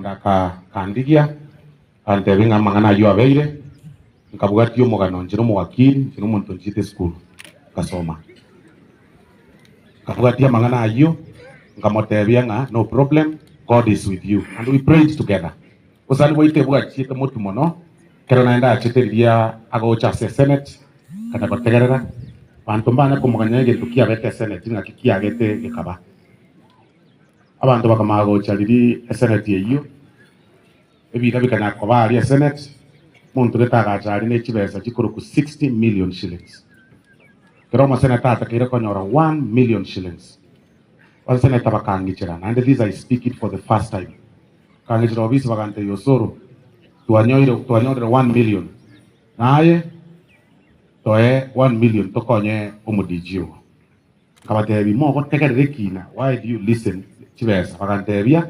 Monda akandigia, akantebia ng'a amang'ana ayio abeire, nkabwatia omogano inche na omowakili, inche na omonto nchiete esukuru, ngasoma. Nkabwatia amang'ana ayio, nkamotebia ng'a no problem, God is with you and we prayed together. Obosani bwaito ebwachiete motwe mono, ekero naende achete riria agocha ase esenate, akanya gotegerera, abanto mbanya komoganya egento kiabete esenate ng'aki kiagete gekaba. Abanto bakamanya gocha riria esenate eyio, ebina bikanya koba aria esenate, omonto gete agacha aria ne chibesa chikorokwa 60 million shillings. Ekero omoseneta atakeire konyora 1 million shillings, abaseneta bakang'ichera, naende this I speak it for the first time, bakang'ichera ofisi bagantebia Osoro, twanyoire twanyorire 1 million, naye toe 1 million tokonye omo-DG ogo. Nkabatebia, Mogotegerera ekina, why do you listen chibesa? Bagantebia,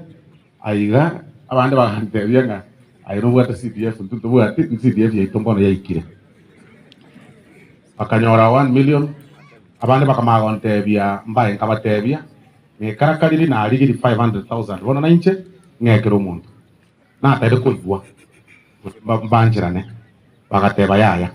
Aiga, abande bagantebia ng'a aye nobwate CDF, intwe ntobwati, CDF yaito mbono yaikire. Bakanyora 1 million, abande bakamanya gontebia mbae, nkabatebia, ng'ekarakariri narigirie 500,000 bono nainche ng'ekere omonto. Nataire koigwa gose mbancherane, bagateba yaya.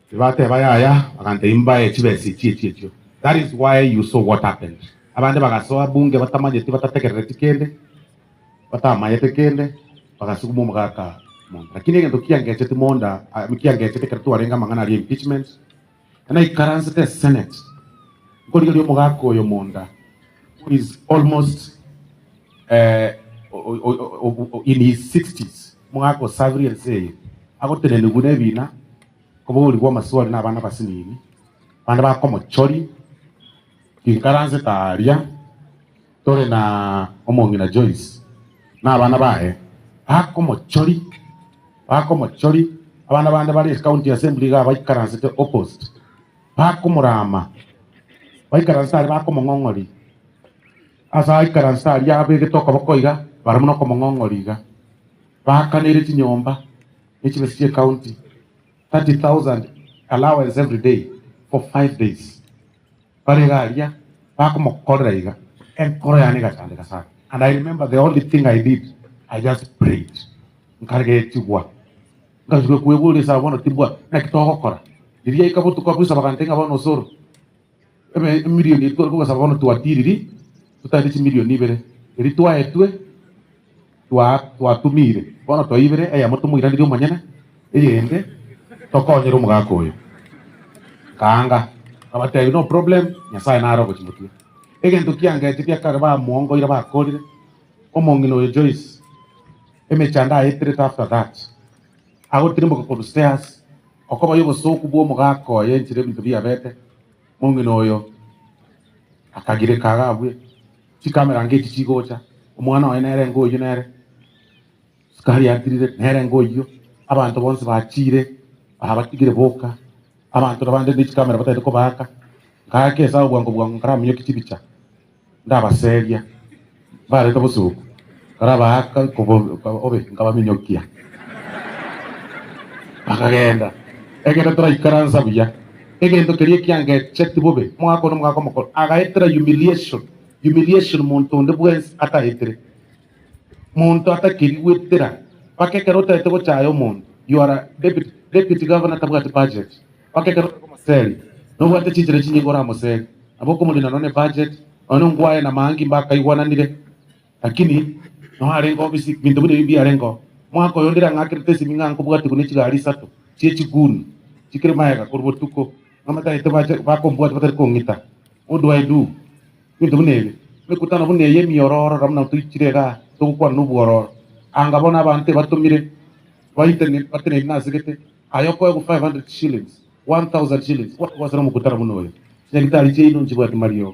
Tibateba yaya, bagantebia mbae chibesa echi echi echio. That is why you saw what happened. Abande bagasoa bunge batamanyeti batategerereti kende, batamayete kende, bagasuguma omogaka monda. Lakini egento kiangecheti monda, kiangechete ekero twarenge amang'ana aria impeachment, naikaransete esenate, nkorigereria omogaka oyo monda who is almost in his sixties, omogaka osabirie ense eye, agotenenigwa nebina, koborigwa amaswali na abana abasinini, abande bakomochoria, tinkaransete aaria, tore na omong'ina Joyce na abana baye, bakomochoria, bakomochoria, abana bande bare ecounty assembly iga baikaransete opposite, bakomorama, baikaransete aria bakomong'ong'oria. Ase aikaranse aria abegete okoboko iga, barabwo nokomong'ong'oria iga. Baakaneire chinyomba ne chibesa chi'ecounty 30,000 allowance every day for 5 days. Bare iga aria bakomokorera iga, enkoro yane egachandeka sana. And I remember the only thing I did, I just prayed. Nkagetigwa, nkachaka kweboria ase bono tibwa naki togokora. Riria aika botuko abwo bagantebia ng'a bono osoro. Emilioni eye tware kogosaba bono twatiriri, totaete chimilioni ibere, eria twaetwe twatumire, bono twaibere eyemo tomoiranerie omonyene, eyende tokonyere omogaka oyo. Nkaanga, nkabatebia no problem, Nyasaye nare ogochimotia. Egento kiangechetie ekero bamoongoire bakorire, omong'ina oyo Joyce, emechando aeterete after that, agotirimboka korwa stairs, Okoba y'obosooku bw'omogaka oye enchera ebinto biabete, mong'ina oyo akagireka agabue chikamera ngechi chigocha, omwana oye nere engo oyio nere, sukari yatirire nere engo oyio, abanto bonsi bachire babatigire boka, abanto nabande ne chikamera batagete kobaaka, nkaaka esabu bwango bwango nkaraminyokia chibicha, ndabaseria, mbarete bosooku, nkarabaaka obe nkabaminyokia. Bakagenda, ekero toraikaransa buya, egento keria ekiangecheti bobe, omogaka onde omogaka omokoro agaetera humiliation, humiliation monto onde bwensi ataetire, monto atakeri goetera, mpaka ekero otaete gochaya omonto, you are a deputy, deputy governor tabwati budget, mpaka ekero okomoseria, nobwate chinchera chinyinge oramoserie, nabo okomorina nonye ne budget, nonye ngwaye na maangi mbakaigwananire. Lakini nonya arenge obisi, binto buna ebi mbiarenge oo. Omwaka oyo ndire ng'akerete esimi ng'a nkobwatigwa ne chigari isato chie chiguni chikire magega korwa botuko, ng'a batagete bache bakombwata batari kong'ita. What do I do? Ebinto buna ebi, emekutano buna eye emiororo buna toichire igaa togokwana na obwororo. Anga bono abanto ebatomire baitane batenene nase gete, aye okoegwa 500 shillings, 1000 shillings, kwagosera omokutano buna oyo. Chinyagitari chiaino nchibwati mariogo.